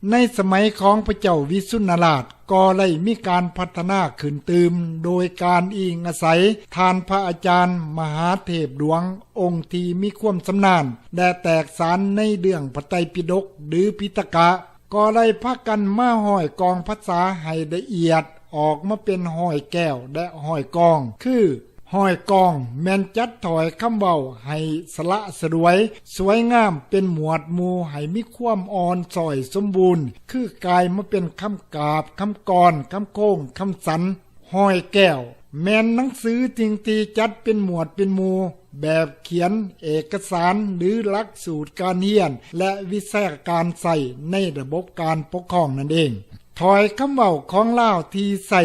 ໃນສະໄໝຂອງພະເຈົ້າວິສຸນນະລາດ ກໍໄດ້ມີການພັດທະນາຂຶ້ນຕື່ມ ໂດຍການອີງອາໄສທ່ານພະອາຈານມະຫາເທບຫຼວງ ອົງທີ່ມີຄວາມຊຳນານ ແລະ ແຕກສານໃນເລື່ອງພະໄຕປິດົກ ຫຼື ປິຕະກະ ກໍໄດ້ພາກັນມາຮ້ອຍກອງພາສາໃຫ້ລະອຽດ ອອກມາເປັນຮ້ອຍແກ້ວ ແລະ ຮ້ອຍກອງ ຄື ຮ້ອຍກອງ ແມ່ນຈັດຖ້ອຍຄຳເວົ້າໃຫ້ສະຫຼະສະຫຼວຍ, ສວຍງາມ, ເປັນໝວດໝູ່ ໃຫ້ມີຄວາມອ່ອນຊ້ອຍສົມບູນ ຄືກາຍມາເປັນຄຳກາບ, ຄຳກອນ, ຄຳໂຄ້ງ, ຄຳສັນ. ຮ້ອຍແກ້ວ ແມ່ນໜັງສືສິ່ງທີ່ຈັດເປັນໝວດເປັນໝູ່ ແບບຂຽນເອກະສານ ຫຼື ຫຼັກສູດການຮຽນ ແລະ ວິຊາການໃຊ້ໃນລະບົບການປົກຄອງນັ້ນເອງ. ຖ້ອຍຄຳເວົ້າຂອງລາວທີ່ໃຊ້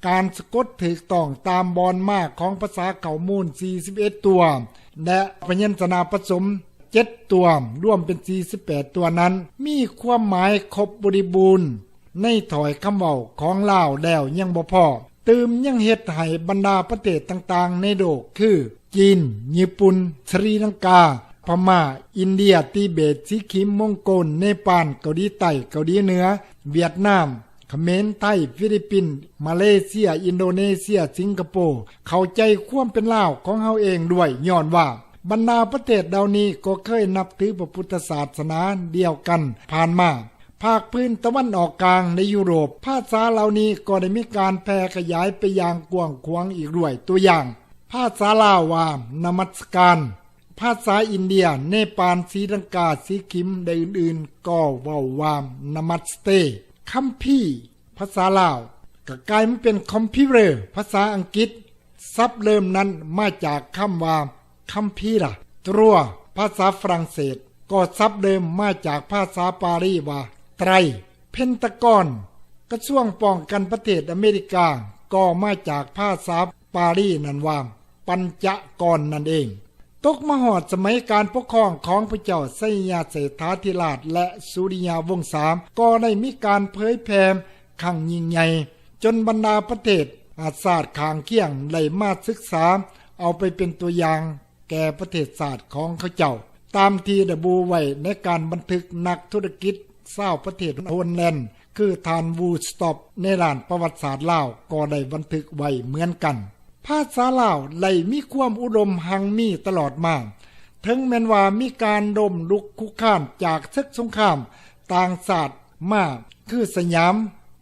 ການສະກົດຖືກຕ້ອງຕາມບ່ອນມາຂອງພາສາເຄົ້າມູນສີ່ສິບເອັດຕົວ ແລະ ພະຍັນຊະນະປະສົມເຈັດຕົວ ລວມເປັນສີ່ສິບແປດຕົວນັ້ນ ມີຄວາມໝາຍຄົບບໍລິບູນໃນຖ້ອຍຄຳເວົ້າຂອງລາວແລ້ວຍັງບໍ່ພໍ, ຕື່ມຍັງເຮັດໃຫ້ບັນດາປະເທດຕ່າງໆໃນໂລກ ຄື ຈີນ, ຍີ່ປຸ່ນ, ສະຣີລັງກາ, ພະມ້າ, ອິນເດຍ, ຕິເບດ, ສິກຂິມ, ມົງໂກນ, ເນປານ, ເກົາຫຼີໃຕ້, ເກົາຫຼີເໜືອ, ຫວຽດນາມ, ຂະເໝນ, ໄທ, ຟີລິບປິນ, ມາເລເຊຍ, ອິນໂດເນເຊຍ, ສິງກະໂປ ເຂົ້າໃຈຄວາມເປັນລາວຂອງເຮົາເອງດ້ວຍ, ຍ້ອນວ່າບັນດາປະເທດເຫຼົ່ານີ້ກໍເຄີຍນັບຖືພະພຸດທະສາສະໜາດຽວກັນຜ່ານມາ. ພາກພື້ນຕາເວັນອອກກາງໃນຢູໂຣບ, ພາສາເຫຼົ່ານີ້ກໍໄດ້ມີການແຜ່ຂະຫຍາຍໄປຢ່າງກວ້າງຂວາງອີກດ້ວຍ. ຕົວຢ່າງ, ພາສາລາວວ່ານະມັດສະການ, ພາສາອິນເດຍ, ເນປານ, ສີລັງກາ, ສີຄິມ ແລະ ອື່ນໆ ກໍເວົ້າວ່ານະມັດສະເຕ. ຄຳພີ ພາສາລາວ ກໍກາຍມາເປັນຄອມພິວເຕີ ພາສາອັງກິດ. ສັບເລີ່ມນັ້ນມາຈາກຄຳວ່າຄຳພີລະ ຕົວ ພາສາຝຣັ່ງເສດ, ກໍສັບເລີ່ມມາຈາກພາສາປາລີວ່າໄຕຣ. ເພັນຕາກອນ ກະຊວງປ້ອງກັນປະເທດອາເມລິກາ ກໍມາຈາກພາສາປາລີນັ້ນວ່າ ປັນຈະກອນນັ້ນເອງ. ຕົກມາຮອດສະໄໝການປົກຄອງຂອງພະເຈົ້າໄຊຍະເສດຖາທິລາດ ແລະ ສຸລິຍະວົງສາ ກໍໄດ້ມີການເຜີຍແຜ່ຄັ້ງຍິ່ງໃຫຍ່ ຈົນບັນດາປະເທດ ອາ ຊາດຂ້າງຄຽງໄດ້ມາສຶກສາເອົາໄປເປັນຕົວຢ່າງແກ່ປະເທດຊາດຂອງເຂົາເຈົ້າ, ຕາມທີ່ລະບຸໄວ້ໃນການບັນທຶກນັກທຸລະກິດຊາວປະເທດໂຮນແລນ ຄືທ່ານ ວູສຕອບ ໃນດ້ານປະຫວັດສາດລາວກໍໄດ້ບັນທຶກໄວ້ເໝືອນກັນ. ພາສາລາວໄດ້ມີຄວາມອຸດົມຮັ່ງມີຕະຫຼອດມາ, ເຖິງແມ່ນວ່າມີການລົ້ມລຸກຄຸກຄານຈາກເສິກສົງຄາມຕ່າງຊາດມາ, ຄືສະຫຍາມ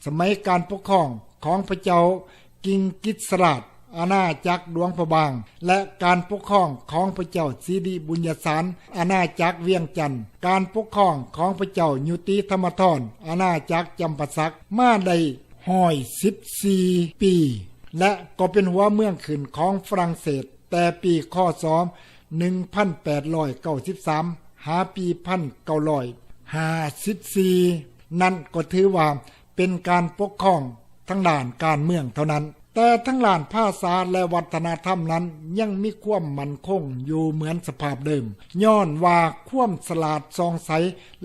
ສະໄໝການປົກຄອງຂອງພະເຈົ້າກິງກິດສະລາດ ອານາຈັກຫຼວງພະບາງ ແລະ ການປົກຄອງຂອງພະເຈົ້າສິລິບຸນຍະສານ ອານາຈັກວຽງຈັນ, ການປົກຄອງຂອງພະເຈົ້າຍຸຕິທຳມະທອນ ອານາຈັກຈຳປາສັກ ມາໄດ້ຮ້ອຍສິບສີ່ປີ ແລະ ກໍເປັນຫົວເມືອງຂຶ້ນຂອງຝຣັ່ງເສດ ແຕ່ປີ ຄ.ສ. ໜຶ່ງພັນແປດຮ້ອຍເກົ້າສິບສາມ ຫາປີ ໜຶ່ງພັນເກົ້າຮ້ອຍຫ້າສິບສີ່ ນັ້ນກໍຖືວ່າເປັນການປົກຄອງທາງດ້ານການເມືອງເທົ່ານັ້ນ, ແຕ່ທາງດ້ານພາສາ ແລະ ວັດທະນະທຳນັ້ນຍັງມີຄວາມໝັ້ນຄົງຢູ່ເໝືອນສະພາບເດີມ, ຍ້ອນວ່າຄວາມສະຫຼາດສ່ອງໃສ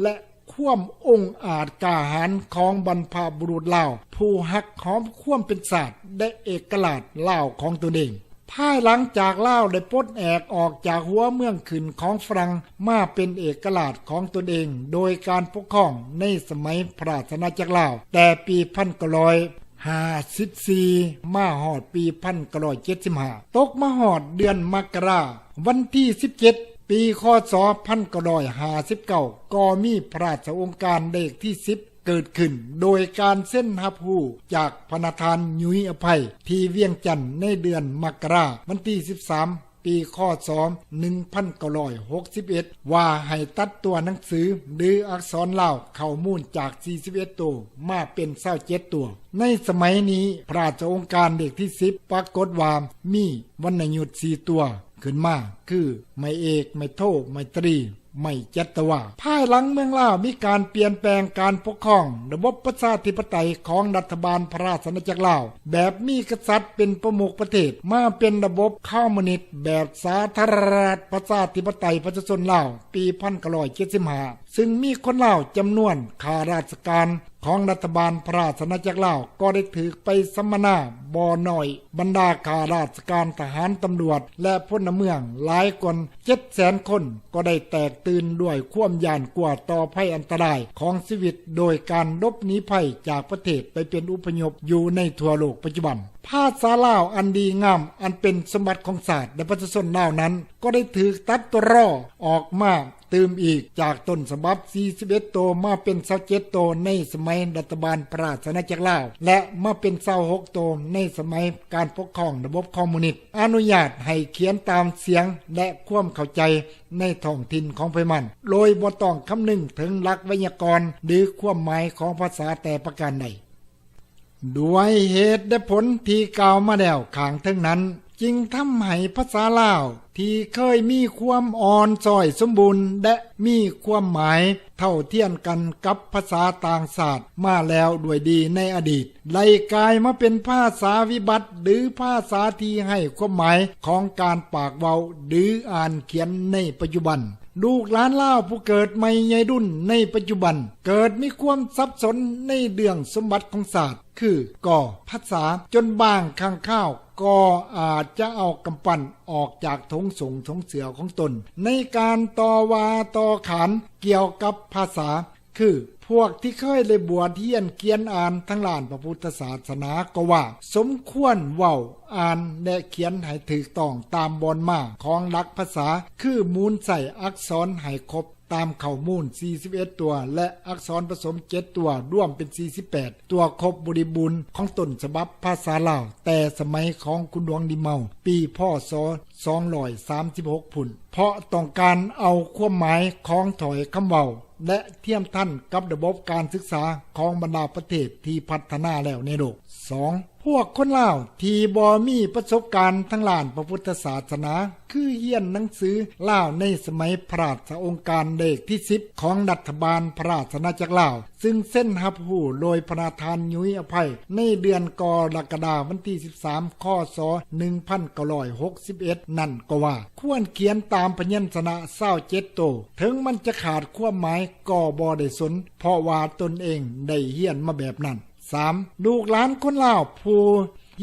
ແລະ ຄວາມອົງອາດກ້າຫານຂອງບັນພະບຸລຸດລາວ ຜູ້ຮັກຫອມຄວາມເປັນຊາດ ແລະ ເອກະລາດລາວຂອງຕົນເອງ. ພາຍຫຼັງຈາກລາວໄດ້ປົດແອກອອກຈາກຫົວເມືອງຂຶ້ນຂອງຝຣັ່ງ ມາເປັນເອກະລາດຂອງຕົນເອງ ໂດຍການປົກຄອງໃນສະໄໝພະລາຊະອານາຈັກລາວ ແຕ່ປີ ໜຶ່ງພັນເກົ້າຮ້ອຍຫ້າສິບສີ່ ມາຮອດປີ ໜຶ່ງພັນເກົ້າຮ້ອຍເຈັດສິບຫ້າ ຕົກມາຮອດເດືອນມະກະລາ ວັນທີ ສິບເຈັດ ປີ ຄ.ສ. ໜຶ່ງພັນເກົ້າຮ້ອຍຫ້າສິບເກົ້າ ກໍມີພະລາຊະອົງການເລກທີ ສິບ ເກີດຂຶ້ນ ໂດຍການເຊັນຮັບຮູ້ຈາກພະນະທ່ານ ຫຍຸຍ ອະໄພ ທີ່ວຽງຈັນ ໃນເດືອນມະກະລາ ວັນທີ ສິບສາມ ປີ ຄ.ສ. ໜຶ່ງພັນເກົ້າຮ້ອຍຫົກສິບເອັດ ວ່າໃຫ້ຕັດຕົວໜັງສື ຫຼື ອັກສອນລາວເຄົ້າມູນຈາກ ສີ່ສິບເອັດ ໂຕ ມາເປັນ ຊາວເຈັດ ໂຕ. ໃນສະໄໝນີ້ ພະລາຊະອົງການເລກທີ ສິບ ປາກົດວ່າມີວັນນະຍຸດ ສີ່ ຕົວ ຂຶ້ນມາ ຄື ໄມ້ເອກ, ໄມ້ໂທ, ໄມ້ຕຣີ, ໄມ້ຈັດຕະວາ. ພາຍຫຼັງເມືອງລາວມີການປ່ຽນແປງການປົກຄອງ, ລະບົບປະຊາທິປະໄຕຂອງລັດຖະບານພະລາຊະອານາຈັກລາວ ແບບມີກະສັດເປັນປະມຸກປະເທດ ມາເປັນລະບົບຄອມມູນິດແບບສາທາລະນະລັດປະຊາທິປະໄຕປະຊາຊົນລາວ ປີ ໜຶ່ງພັນເກົ້າຮ້ອຍເຈັດສິບຫ້າ ຊຶ່ງມີຄົນລາວຈຳນວນຂ້າລາຊະການ ຂອງລັດຖະບານພະຣາຊອານາຈັກລາວ ກໍໄດ້ຖືກໄປສຳມະນາບໍ່ໜ້ອຍ. ບັນດາຂ້າລາຊະການ, ທະຫານ, ຕຳຫຼວດ ແລະ ພົນລະເມືອງຫຼາຍກວ່າເຈັດແສນຄົນ ກໍໄດ້ແຕກຕື່ນດ້ວຍຄວາມຢ້ານກົວຕໍ່ໄພອັນຕະລາຍຂອງຊີວິດ ໂດຍການຫຼົບໜີໄພຈາກປະເທດໄປເປັນອົບພະຍົບຢູ່ໃນທົ່ວໂລກປັດຈຸບັນ. ພາສາລາວອັນດີງາມ ອັນເປັນສົມບັດຂອງຊາດ ແລະ ປະຊາຊົນລາວນັ້ນ ກໍໄດ້ຖືກຕັດຕະລໍອອກມາຕື່ມອີກ ຈາກຕົ້ນສະບັບສີ່ສິບເອັດໂຕ ມາເປັນຊາວເຈັດໂຕໃນສະໄໝລັດຖະບານພະຣາຊອານາຈັກລາວ ແລະ ມາເປັນຊາວຫົກໂຕໃນສະໄໝການປົກຄອງລະບົບຄອມມູນິດ. ອະນຸຍາດໃຫ້ຂຽນຕາມສຽງ ແລະ ຄວາມເຂົ້າໃຈໃນທ້ອງຖິ່ນຂອງໃຜມັນ ໂດຍບໍ່ຕ້ອງຄຳນຶງເຖິງຫຼັກໄວຍາກອນ ຫຼື ຄວາມໝາຍຂອງພາສາແຕ່ປະການໃດ. ດ້ວຍເຫດແລະຜົນທີ່ກ່າວມາແລ້ວຂ້າງເທິງນັ້ນ, ຈຶ່ງທຳໃຫ້ພາສາລາວທີ່ເຄີຍມີຄວາມອ່ອນຊ້ອຍສົມບູນ ແລະ ມີຄວາມໝາຍເທົ່າທຽມກັນກັບພາສາຕ່າງຊາດມາແລ້ວດ້ວຍດີໃນອະດີດ, ໄດ້ກາຍມາເປັນພາສາວິບັດ ຫຼື ພາສາທີ່ໄຮ້ຄວາມໝາຍຂອງການປາກເວົ້າ ຫຼື ອ່ານຂຽນໃນປັດຈຸບັນ. ລູກຫຼານລາວຜູ້ເກີດໃໝ່ໃຫຍ່ລຸນໃນປັດຈຸບັນ ເກີດມີຄວາມສັບສົນໃນເລື່ອງສົມບັດຂອງຊາດ ຄື ກໍ ພາສາ, ຈົນບາງຄັ້ງຄາວກໍອາດຈະເອົາກຳປັ້ນອອກຈາກຖົງສົ້ງຖົງເສື້ອຂອງຕົນ ໃນການຕໍ່ວ່າຕໍ່ຂານກ່ຽວກັບພາສາ. ຄື ພວກທີ່ເຄີຍໄດ້ບວດຮຽນຂຽນອ່ານທາງດ້ານພະພຸດທະສາສະໜາກໍວ່າ ສົມຄວນເວົ້າ, ອ່ານ ແລະ ຂຽນໃຫ້ຖືກຕ້ອງຕາມບ່ອນມາຂອງຫຼັກພາສາ, ຄື ໝູນໃຊ້ອັກສອນໃຫ້ຄົບຕາມເຄົ້າມູນສີ່ສິບເອັດຕົວ ແລະ ອັກສອນປະສົມເຈັດຕົວ, ລວມເປັນສີ່ສິບແປດຕົວຄົບບໍລິບູນຂອງຕົ້ນສະບັບພາສາລາວ ແຕ່ສະໄໝຂອງຄຸນຫຼວງລິມເມົາ ປີ ພ.ສ. ສອງຮ້ອຍສາມສິບຫົກພຸ້ນ ເພາະຕ້ອງການເອົາຄວາມໝາຍຂອງຖ້ອຍຄຳເວົ້າ ແລະ ທຽມທັນກັບລະບົບການສຶກສາຂອງບັນດາປະເທດທີ່ພັດທະນາແລ້ວໃນໂລກ. ສອງ, ພວກຄົນລາວທີ່ບໍ່ມີປະສົບການທາງດ້ານພະພຸດທະສາສະໜາ ຄືຮຽນໜັງສືລາວໃນສະໄໝພະລາຊະອົງການເລກທີສິບຂອງລັດຖະບານພະລາຊະອານາຈັກລາວ, ຊຶ່ງເຊັນຮັບຮູ້ໂດຍພະນະທ່ານ ຫຍຸຍ ອະໄພ ໃນເດືອນກໍລະກະດາ ວັນທີສິບສາມ ຄ.ສ. ໜຶ່ງພັນເກົ້າຮ້ອຍຫົກສິບເອັດນັ້ນກໍວ່າ ຄວນຂຽນຕາມພະຍັນຊະນະຊາວເຈັດໂຕ, ເຖິງມັນຈະຂາດຄວາມໝາຍກໍບໍ່ໄດ້ສົນ ເພາະວ່າຕົນເອງໄດ້ຮຽນມາແບບນັ້ນ. ສາມ, ລູກຫຼານຄົນລາວຜູ້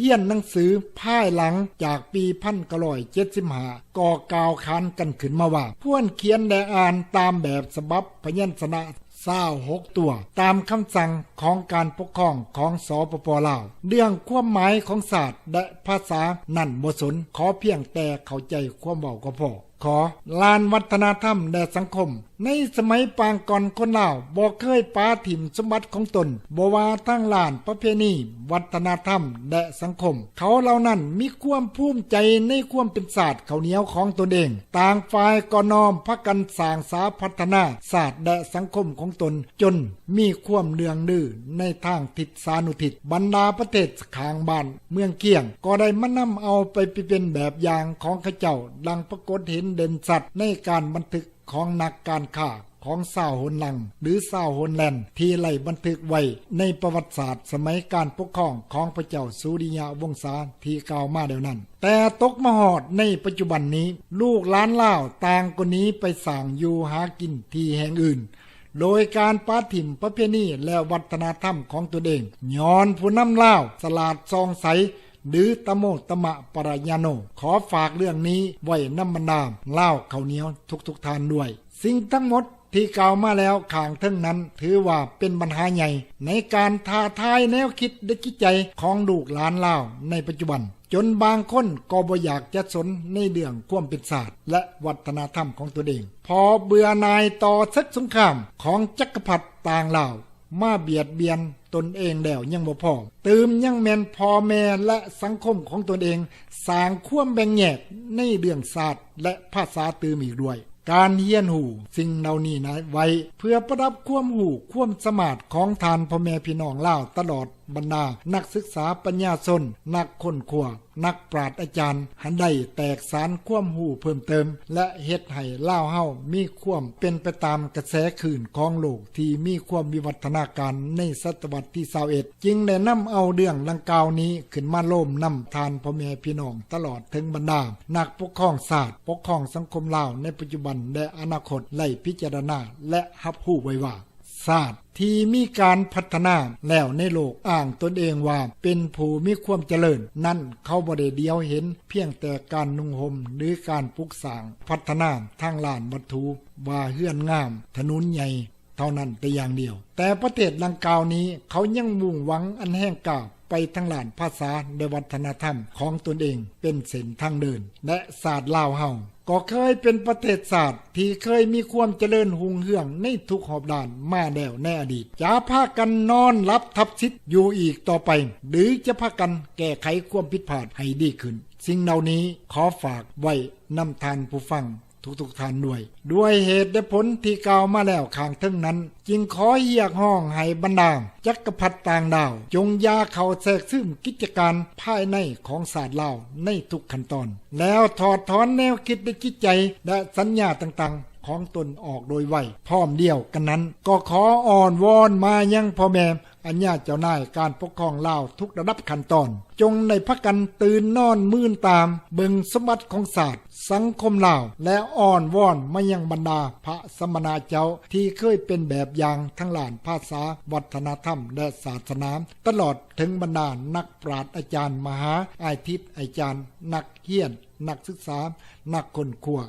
ຮຽນໜັງສືພາຍຫຼັງຈາກປີພັນເກົ້າຮ້ອຍເຈັດສິບຫ້າ ກໍກ່າວຂານກັນຂຶ້ນມາວ່າ ຄວນຂຽນ ແລະ ອ່ານຕາມແບບສະບັບພະຍັນຊະນະຊາວຫົກຕົວ ຕາມຄຳສັ່ງຂອງການປົກຄອງຂອງ ສປປ ລາວ. ເລື່ອງຄວາມໝາຍຂອງຊາດ ແລະ ພາສານັ້ນບໍ່ສົນ, ຂໍພຽງແຕ່ເຂົ້າໃຈຄວາມເວົ້າກໍພໍ. ຂໍ ດ້ານວັດທະນະທຳ ແລະ ສັງຄົມ. ໃນສະໄໝປາງກ່ອນຄົນລາວບໍ່ເຄີຍປາຖິ້ມສົມບັດຂອງຕົນ, ບໍ່ວ່າທາງດ້ານປະເພນີ, ວັດທະນະທຳ ແລະ ສັງຄົມ. ເຂົາເຫຼົ່ານັ້ນມີຄວາມພູມໃຈໃນຄວາມເປັນຊາດເຂົ້າໜຽວຂອງຕົນເອງ. ຕ່າງຝ່າຍກໍນ້ອມພາກັນສ້າງສາພັດທະນາຊາດ ແລະ ສັງຄົມຂອງຕົນ ຈົນມີຄວາມເລື່ອງລືໃນທາງທິດສານຸທິດ. ບັນດາປະເທດຂ້າງບ້ານເມືອງຄຽງ ກໍໄດ້ມານຳເອົາໄປເປັນແບບຢ່າງຂອງເຂົາເຈົ້າ, ດັ່ງປາກົດເຫັນເດັ່ນຊັດໃນການບັນທຶກຂອງນັກການຄ້າຂອງຊາວໂຮນລັງ ຫຼື ຊາວໂຮນແລນ ທີ່ໄດ້ບັນທຶກໄວ້ໃນປະຫວັດສາດສະໄໝການປົກຄອງຂອງພະເຈົ້າສຸລິຍະວົງສາທີ່ກ່າວມາແລ້ວນັ້ນ. ແຕ່ຕົກມາຮອດໃນປັດຈຸບັນນີ້, ລູກຫຼານລາວຕ່າງກໍໜີໄປສ້າງຢູ່ຫາກິນທີ່ແຫ່ງອື່ນ ໂດຍການປະຖິ້ມປະເພນີ ແລະ ວັດທະນະທຳຂອງຕົນເອງ, ຍ້ອນຜູ້ນຳລາວສະຫຼາດສ່ອງໃສ ຫຼື ຕະໂມຕະມະປະລະຍາໂນ. ຂໍຝາກເລື່ອງນີ້ໄວ້ນຳບັນດາລາວເຂົ້າໜຽວທຸກໆທ່ານດ້ວຍ. ສິ່ງທັງໝົດທີ່ກ່າວມາແລ້ວຂ້າງເທິງນັ້ນ ຖືວ່າເປັນບັນຫາໃຫຍ່ໃນການທ້າທາຍແນວຄິດ ແລະ ຈິດໃຈຂອງລູກຫຼານລາວໃນປັດຈຸບັນ, ຈົນບາງຄົນກໍບໍ່ຢາກຈະສົນໃນເລື່ອງຄວາມເປັນຊາດ ແລະ ວັດທະນະທຳຂອງຕົນເອງ, ເພາະເບື່ອໜ່າຍຕໍ່ເສິກສົງຄາມຂອງຈັກກະພັດຕ່າງລາວ ມາບຽດບຽນຕົນເອງແລ້ວຍັງບໍ່ພໍ, ຕື່ມຍັງແມ່ນພໍ່ແມ່ ແລະ ສັງຄົມຂອງຕົນເອງ ສ້າງຄວາມແບ່ງແຍກໃນເລື່ອງຊາດ ແລະ ພາສາຕື່ມອີກດ້ວຍ. ການຮຽນຮູ້ສິ່ງເຫຼົ່ານີ້ນະໄວ້ ເພື່ອປະດັບຄວາມຮູ້ຄວາມສາມາດຂອງທ່ານພໍ່ແມ່ພີ່ນ້ອງລາວ ຕະຫຼອດບັນດານັກສຶກສາປັນຍາຊົນ, ນັກຄົ້ນຄວ້າ, ນັກປາດອາຈານ ໃຫ້ໄດ້ແຕກສານຄວາມຮູ້ເພີ່ມເຕີມ ແລະ ເຮັດໃຫ້ລາວເຮົາມີຄວາມເປັນໄປຕາມກະແສຄື້ນຂອງໂລກທີ່ມີຄວາມວິວັດທະນາການໃນສະຕະວັດທີຊາວເອັດ, ຈຶ່ງໄດ້ນຳເອົາເລື່ອງດັ່ງກ່າວນີ້ຂຶ້ນມາໂລມນຳທ່ານພໍ່ແມ່ພີ່ນ້ອງ ຕະຫຼອດເຖິງບັນດານັກປົກຄອງຊາດ, ປົກຄອງສັງຄົມລາວໃນປັດຈຸບັນ ແລະ ອະນາຄົດ ໄດ້ພິຈາລະນາ ແລະ ຮັບຮູ້ໄວ້ວ່າ ຊາດທີ່ມີການພັດທະນາແລ້ວໃນໂລກ ອ້າງຕົນເອງວ່າເປັນຜູ້ມີຄວາມຈະເລີນນັ້ນ ເຂົາບໍ່ໄດ້ຫຼຽວເຫັນພຽງແຕ່ການນຸ່ງຫົ່ມ ຫຼື ການປຸກສ້າງພັດທະນາທາງດ້ານວັດຖຸ ວ່າເຮືອນງາມ, ຖະໜົນໃຫຍ່ ເທົ່ານັ້ນແຕ່ຢ່າງດຽວ, ແຕ່ປະເທດດັ່ງກ່າວນີ້ ເຂົາຍັງມຸ່ງຫວັງອັນແຮງກ້າໄປທາງດ້ານພາສາ ແລະ ວັດທະນະທຳຂອງຕົນເອງເປັນເສັ້ນທາງເດີນ. ແລະ ຊາດລາວເຮົາກໍເຄີຍເປັນປະເທດຊາດທີ່ເຄີຍມີຄວາມຈະເລີນຮຸ່ງເຮືອງໃນທຸກຮອບດ້ານມາແລ້ວໃນອະດີດ. ຈະພາກັນນອນຫຼັບທັບສິດຢູ່ອີກຕໍ່ໄປ ຫຼື ຈະພາກັນແກ້ໄຂຄວາມຜິດພາດໃຫ້ດີຂຶ້ນ? ສິ່ງເຫຼົ່ານີ້ຂໍຝາກໄວ້ນຳທ່ານຜູ້ຟັງ ທຸກໆທ່ານດ້ວຍ. ດ້ວຍເຫດແລະຜົນທີ່ກ່າວມາແລ້ວຂ້າງເທິງນັ້ນ, ຈຶ່ງຂໍຮຽກຮ້ອງໃຫ້ບັນດາຈັກກະພັດຕ່າງດາວ ຈົ່ງຢ່າເຂົ້າແຊກຊຶມກິດຈະການພາຍໃນຂອງຊາດລາວໃນທຸກຂັ້ນຕອນ, ແລ້ວຖອດຖອນແນວຄິດ ແລະ ຈິດໃຈ ແລະ ສັນຍາຕ່າງໆຂອງຕົນອອກໂດຍໄວ. ພ້ອມດຽວກັນນັ້ນ, ກໍຂໍອ້ອນວອນມາຍັງພໍ່ແມ່ ອາຍາເຈົ້ານາຍການປົກຄອງລາວທຸກລະດັບຂັ້ນຕອນ ຈົ່ງໄດ້ພາກັນຕື່ນນອນມືນຕາເບິ່ງສົມບັດຂອງຊາດ, ສັງຄົມລາວ ແລະ ອ້ອນວອນມາຍັງບັນດາພະສະມະນະເຈົ້າທີ່ເຄີຍເປັນແບບຢ່າງທາງດ້ານພາສາ, ວັດທະນະທຳ ແລະ ສາສະໜາ, ຕະຫຼອດເຖິງບັນດານັກປາດ, ອາຈານມະຫາອາທິດ, ອາຈານ, ນັກຮຽນ, ນັກສຶກສາ, ນັກຄົ້ນຄວ້າ,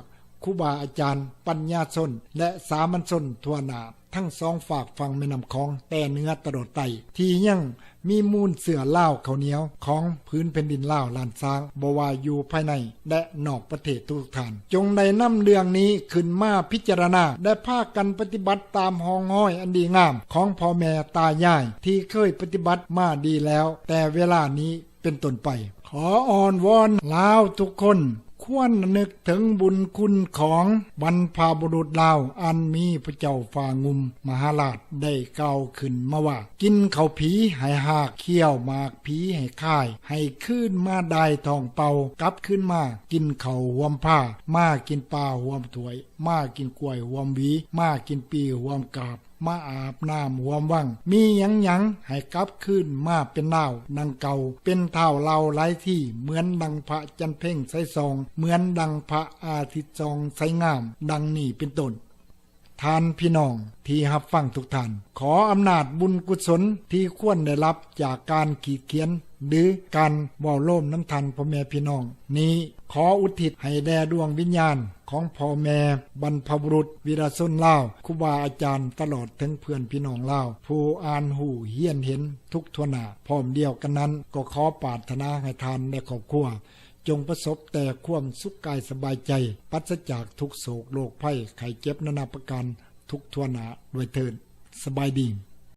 ຄູບາອາຈານ, ປັນຍາຊົນ ແລະ ສາມັນຊົນທົ່ວໜ້າ ທັງສອງຟາກຝັ່ງແມ່ນ້ຳຂອງ ແຕ່ເໜືອຕະຫຼອດໃຕ້ ທີ່ຍັງມີມູນເຊື້ອລາວເຂົ້າໜຽວຂອງຜືນແຜ່ນດິນລາວລ້ານຊ້າງ ບໍ່ວ່າຢູ່ພາຍໃນ ແລະ ນອກປະເທດທຸກໆທ່ານ ຈົ່ງໄດ້ນຳເລື່ອງນີ້ຂຶ້ນມາພິຈາລະນາ ແລະ ພາກັນປະຕິບັດຕາມຮ່ອງຮອຍອັນດີງາມຂອງພໍ່ແມ່ຕາຍາຍທີ່ເຄີຍປະຕິບັດມາດີແລ້ວ ແຕ່ເວລານີ້ ເປັນຕົ້ນໄປ. ຂໍອ້ອນວອນລາວທຸກຄົນ ຄວນລະນຶກເຖິງບຸນຄຸນຂອງບັນພະບຸລຸດລາວ ອັນມີພະເຈົ້າຟ້າງຸ່ມມະຫາລາດໄດ້ກ່າວຂຶ້ນມາວ່າ ກິນເຂົ້າຜີໃຫ້ຮາກ, ຄ້ຽວໝາກຜີໃຫ້ຄາຍ, ໃຫ້ຄືນມາໄດ້ທ້ອງເປົ່າ, ກັບຄືນມາກິນເຂົ້າຮ່ວມພາ, ມາກິນປາຮ່ວມຖ້ວຍ, ມາກິນກ້ວຍຮ່ວມຫວີ, ມາກິນປີ່ຮ່ວມກາບ, ມາອາບນ້ຳຮ່ວມວັງ, ມີຫຍັງໆໃຫ້ກັບຄືນມາເປັນລາວດັ່ງເກົ່າ, ເປັນທ້າວລາວຫຼາຍທີ, ເໝືອນດັ່ງພະຈັນເພັງໃສສ່ອງ, ເໝືອນດັ່ງພະອາທິດສ່ອງໃສງາມ, ດັ່ງນີ້ເປັນຕົ້ນ. ທ່ານພີ່ນ້ອງທີ່ຮັບຟັງທຸກທ່ານ, ຂໍອຳນາດບຸນກຸສົນທີ່ຄວນໄດ້ຮັບຈາກການຂີດຂຽນ ຫຼື ການເວົ້າໂລມນຳທ່ານພໍ່ແມ່ພີ່ນ້ອງນີ້ ຂໍອຸທິດໃຫ້ແດ່ດວງວິນຍານ ຂອງພໍ່ແມ່ບັນພະບຸລຸດ ວິລະຊົນລາວ, ຄູບາອາຈານ ຕະຫຼອດເຖິງເພື່ອນພີ່ນ້ອງລາວ ຜູ້ອ່ານຮູ້ຮຽນເຫັນທຸກທົ່ວໜ້າ. ພ້ອມດຽວກັນນັ້ນ ກໍຂໍປາດຖະໜາໃຫ້ທ່ານ ແລະ ຄອບຄົວ ຈົ່ງປະສົບແຕ່ຄວາມສຸກກາຍສະບາຍໃຈ, ປາສະຈາກທຸກໂສກໂລກໄພໄຂ້ເຈັບນານາປະການ ທຸກທົ່ວໜ້າດ້ວຍເທີ້ນ. ສະບາຍດີ.